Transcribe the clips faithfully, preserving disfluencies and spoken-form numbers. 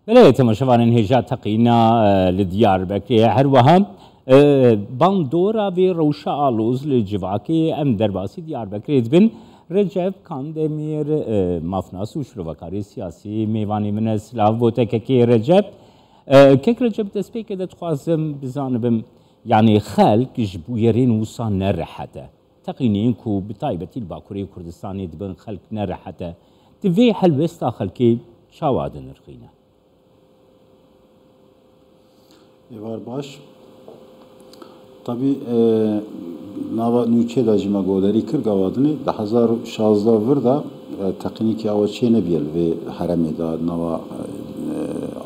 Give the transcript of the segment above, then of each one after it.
Belê, temaşevanên hêja teqîna, e, li Diyarbekirê. Her wiha, e, bandora vê rewşa aloz li civakê em derbasî Diyarbekirê dibin. Recep Kandemîr, e, mafnas û şirovekarê siyasî mêvanê min e. Silav bo te kekê Recep. E, kek Recep, destpêkê de dixwazim bizanibim, yanî xelk ji bûyerên wisa ne rehet e. Teqînên ku bi taybetî li Bakurê Kurdistanê dibin xelk ne rehet e. Tu vê helwesta xelkê çawa dinirxîne? Êvar baş. Tabî, e, nava nûçê de jî me goderî kir, gava dinê di hezar û şazdeh vir de, e, teqînîkî awa çê nebiye li vê heremê de, nava, e,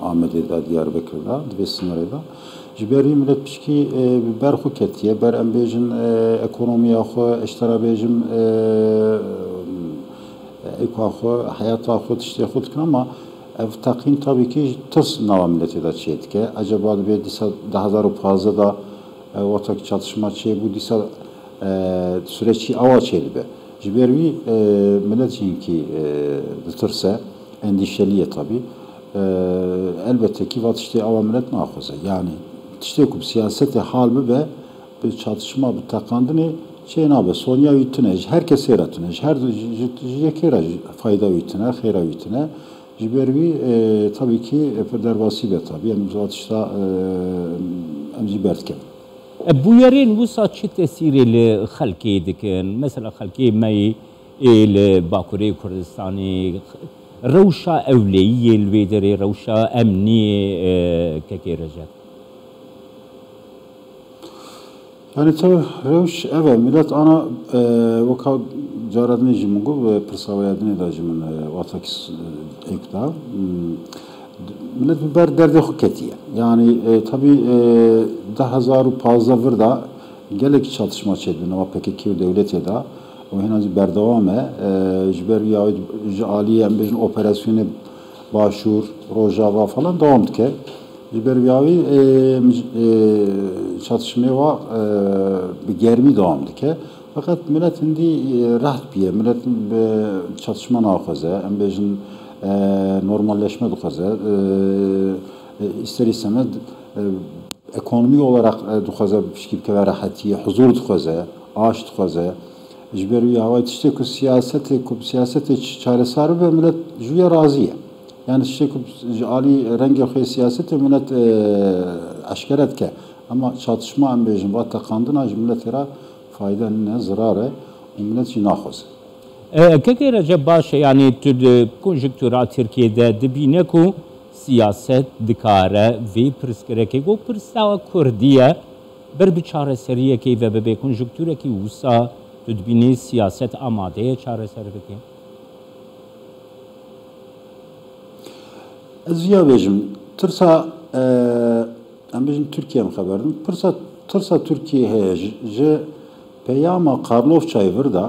Amedê de, Diyarbekir de, di vê sinirê de. Ji ber vî milet pişkî, e, bi ber xwe ketiye, ber em bêjin, e, ekonomiya xwe, ez ji te re bêjim, e, êka xwe, heyata xwe, tiştê xwe dikin, ama ev teqîn tabî kî ji tirs nava miletê de çê dike. Eceba dibê dîsa di hezar û pazdeh de, e, wexta ki çatişma çêbû, dîsa, e, süreçî awa çêdibe. Ji ber wî, e, milet jî hinkî, e, ditirse, endîşelî ye tabî. E, elbette kî va tiştê awa milet naxwaze. Yanî tiştê ku bi siyasetê hal bibe, bi çatişma, bi teqandinê çê nabe. Sonya wî tune, ji her kesê re tune, ji her du, ji, ji, ji yekê re jî fayda wî tune, xêra wî tune. Ji ber wî, e, tabî kî, e, pir derbasî be tabî. Em ji tişta, e, em jî berdikevin. E, bûyerên wisa çi tesîrê li xelkê dikin? Mesela xelkê me yê ê li Bakurê Kurdistanê, rewşa ewleyiyê li wê derê, rewşa emniyê, e, kekê Recep? Yani tabi rewş ev e, milet ana, e, weka cara dinê jî min got, e, pirsa waya dinê de jî min, e, wata ki s-, e, êk da. Hmm, milet bi ber derdê xwe ketiye. Yani, e, tabi, e, du hezar û pazdeh vir da gelek çatişma çêdibin nava P K K û dewletê de. Û hêna jî berdewam e. E, ji ber wî yawê ji aliyê em bêjin operasyonê Başûr, Rojava falan dewam dike. Ji ber vî awî, e, e, çatişmê wa, e, bi germî dewam dike. Feqet milet hindî, e, reht bûye. Milet bi çatişma naxwaze. Em bêjin, e, normalleşme dixwaze. E, e, ister istemez, e, ekonomî olarak, e, dixwaze pişkî bikeve rehetiyê, huzur dixwaze, aş dixwaze. Ji ber wî awayî tiştê ku siyasetê, ku bi siyasetê ç-, çaresar bibe, milet ji wî razî ye. Yani tiştê ku ji alî rengê xwe siyasetê milet, e, eşkere dike. Ama çatişma em bêjin, va teqandina ji miletê re fayde nîne, zirar e û milet jî naxwaze. E, kekê Recep, baş e, yani tu di konjuktura Tirkiyê de dibîne ku siyaset dikare vê pirsgirêkê, ku pirsa kurdî ye, ber bi çareseriyekê ve bibe, konjukturekî wisa tu dibînî siyaset amade ye çareser bike? Ez viya bêjim, tirsa, e, em bêjin Tirkiye em xeber din. Pirsa, tirsa Tirkiye heye ji, ji peyama Karlofçayê vir de,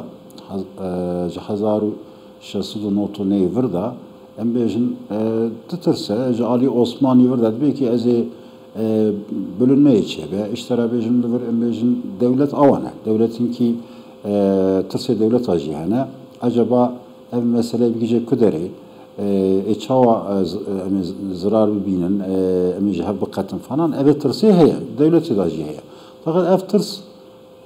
hez-, e, ji hezar û şeş sed û nod û nehê vir de, em bêjin, e, ditirse, ji alî Osmanî vir de dibê ki ez ê, e, bölünmeyê çêbe. Îşte re bêjin li vir, em bêjin dewlet awa ne. Dewletin ki, e, tirsê dewleta jî hene. Eceba ev mesele bigihîje ku derê, e, ê çawa, e, z-, e, em ê z-, zirar bibînin, e, em ê ji hev biqetin falan, ev ê tirsê heye, dewletê de jî heye. Feqet ev tirs,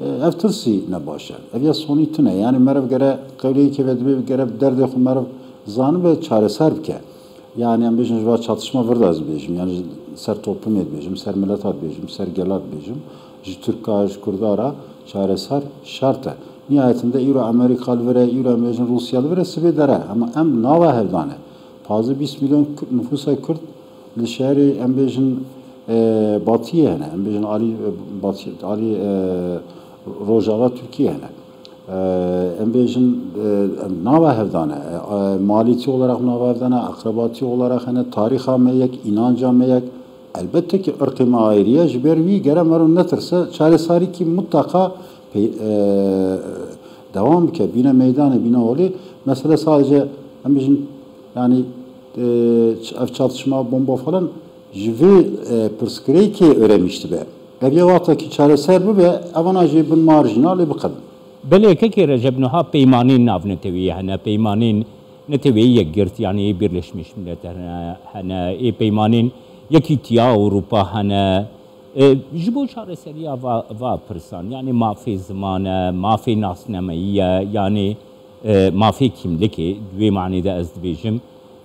e, ev tirsî ne baş e. Ev ya sonî tune. Yani meriv gere qewleyekê ve dibê gere bi derdê xwe meriv zanibe çareser bike. Yani em bêjin ji va çatişma vir de ez bêjim. Yani ji ser toplumê dibêjim, ser mileta dibêjim, ser gela dibêjim. Ji Tirka, ji Kurda re çareser şert e. Nihayetinde îro Amerîka li vir e, îro em bêjin Rûsya li vir e, sibê dere. Ama em nava hevdane. Pazdeh bîst milyon Ku-, nifûsa Kurd li şerê em bêjin, e, Batiyê hene. Em bêjin alî, e, Batî, alî, e, Rojava Tirkiye hene. E, em bêjin, e, em nava hevdane. E, e, malîtî olarak nava hevdane, akrabatî olarak hene, tarîxa me yek, înanca me yek. Elbette ki irqê me ayrî ye, ji ber wî gere meriv netirse, çaresarîkî mutlaka pey-, e, dewam bike, bîne meydanê, bîne holê. Mesele sadece, em bêjin, yani, e, ç-, ev çatışma, bomba falan ji vê, e, pirsgirêkê öremiş dibe. Ev ya wexta ki çareser bibe, evana jî bin marjînal ê biqedin. Belê, kekê Recep, niha peymanên navnetewî hene, peymanên Neteweyê Yekgirtî, yanî ê Birleşmiş Milletler hene, hene, ê peymanên Yekîtiya Ewropa hene. E, ji bo çareseriya va, va pirsan, yanî mafê ziman e, mafê nasnameyî ye, yanî, e, mafê kîmlikê, di wê manê de ez dibêjim.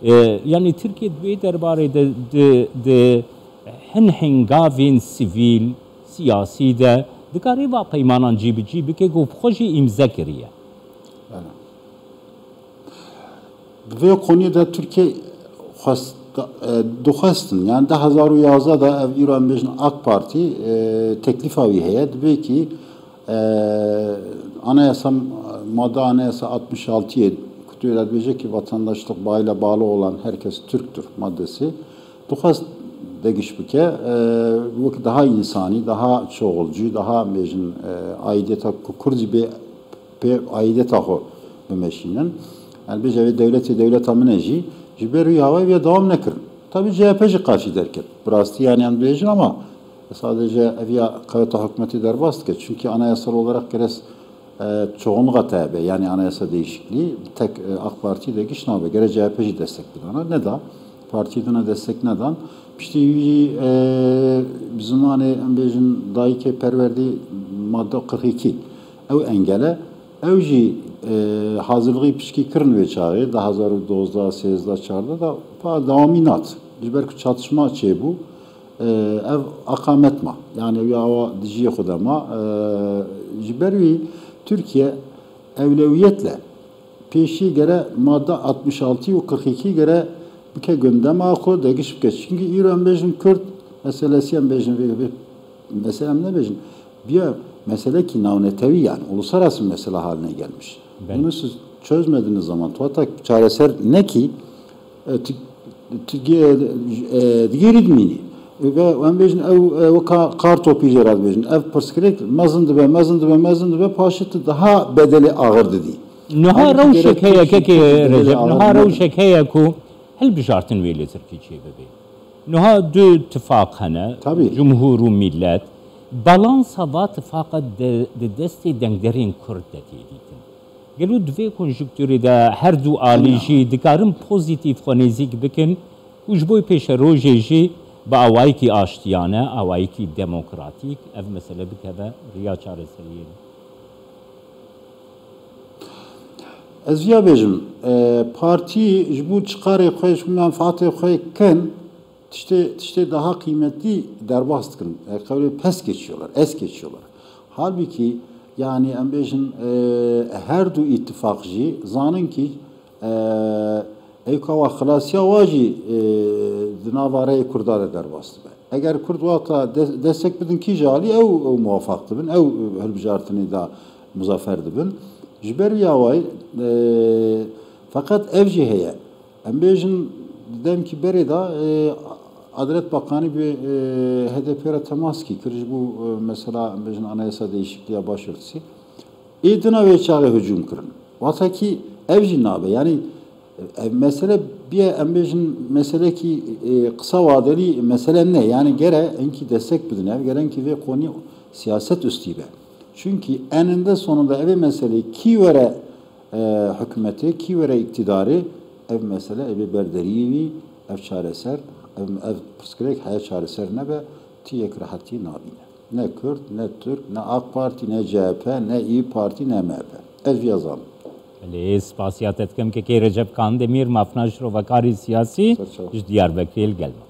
E, yanî Tirkiye di wê derbarê de, di, di hin hingavên sivîl, siyasî de dikare va peymanan cîbicî bike ku bi xwe jî îmze kiriye. Bele. Di vê koniyê de Tirkiye xwest, e, dixwestin, yani du hezar û yazdeh de ev îro em bêjin AK Partî, e, teklîfa wî heye, dibê kî, e, anayasa, madde anayasa altmış altı ku tu dibêje ki vatandaşlık bağıyla bağlı olan herkes Türktür maddesi, dixwest degiş bike, e, wek daha insanî, daha çoğulcu, daha em bêjin, e, aidiyeta ku Kurd jî bê pê aidiyeta xwe bimeşînin. Yani bêje vê dewletê dewleta min e jî, ji ber wî hawayê vê dewam nekirin. Tabii C H P jî karşî derket. Bi rastî yani em dibêjin ama sadece ev ya qeweta hikûmetê derbas dike. Çünkü anayasal olarak gerek, e, çoğunluğa tabi, yani anayasa değişikliği tek, e, AK Partî de giş nabe. Gerek C H P jî destek bidana. Ne da? Partî dina destek nedan. Piştî wî, e, bi zimanê em bêjin dayikê perwerdî madde kırk iki. Ew engel e. Ew jî, e, hazirlixî piçkî kirin wê çaxê, du hezar û dozdeh, sêzdeh, çardeh de pa dewamî nat. Ji ber ku çatişma çêbû, e, ev aqamet ma. Yani ew ya awa dijiyê xwe de ma. E, ji ber wî Tirkiye ewlewiyetle pêşî gere madde altmış altı û kırk iki gere bike gündema xwe degiş bike. Çünkü îro em bêjin Kurd meselesi em bêjin vê, vê mesele em nebêjin. Bir mesele ki navnetewî yani uluslararası mesele haline gelmiş. Bele. Bunu siz çözmediğiniz zaman, tu hatta çareser ne ki, e, ti-, ti-, e, digêrî dimînî. Ve em bêjin ew, e, weka kar topî jê re dibêjin. Ev pirsgirêk mezin dibe, mezin dibe, mezin dibe, paşê tu daha bedelê ağır didî. Niha halbuki rewşek gerek heye, Tirkiye kekê bedelê Recep, ağır niha nedir. Rewşek heye ku hilbijartin wê li Tirkî çê bibe. Niha du tifaq hene, Tabii. Cumhur û millet. Balansa va tifaqa de, di destê dengderên Kurd de tê dîtin. Gelo di vê konjukturê de her du alî Tenya. Jî dikarin pozîtîf xwe nêzîk bikin û ji bo pêşerojê jî bi awayekî aştiyane, awayekî demokratîk ev mesele bikeve riya çareseriyê? Ez viya bêjim, e, partî ji bo çiqarê xwe, ji bo menfaatê xwe kin, tiştê, tiştê daha kıymetli derbas dikin. E, qewlê pes geçiyorlar, es geçiyorlar. Halbuki, yani, em bêjin, e, her du îtifaq jî zanin ki, e, ewka wa xilasiya wa jî, e, di nava reyê Kurda de derbas dibe. Eger Kurd wata de-, destek bidin kî ji alî ew, ew muwafaq dibin, ew, e, hilbijartinê de muzafer dibin. Ji ber wî awayî, e, feqet ev jî heye. Em bêjin, di demkî berê de, e, Adalet Bakanî bi, e, H D P re temas kî kir, ji bo, e, mesela, em bêjin, anayasa değişikliği ya başörtüsü. Ê dina wê çaxê hicûm kirin. Wata kî ev jî nabe. Yanî, e, ev mesele biye, em bêjin, meselekî, e, qisa wadelî mesele ne. Yanî gere enkî destek bidin ev, gere enkî vê konî siyaset üstî be. Çünkü eninde sonunda evê meselê kî were e, hikûmetê, kî were îktidarê, ev mesele, ev ê ber deriyê wî, ev çareser, ev, ev pirsgirêk heye çareser nebe, ti yek rehetî nabîne. Ne Kurd, ne Tirk, ne AK Partî, ne C H P, ne İYİ Partî, ne M H P. Ez viya zanim. Belê, spasiya te dikim kekê Recep Kandemîr, mafna şirovekarê siyasî Ser çav. Ji Diyarbekirê li gel me.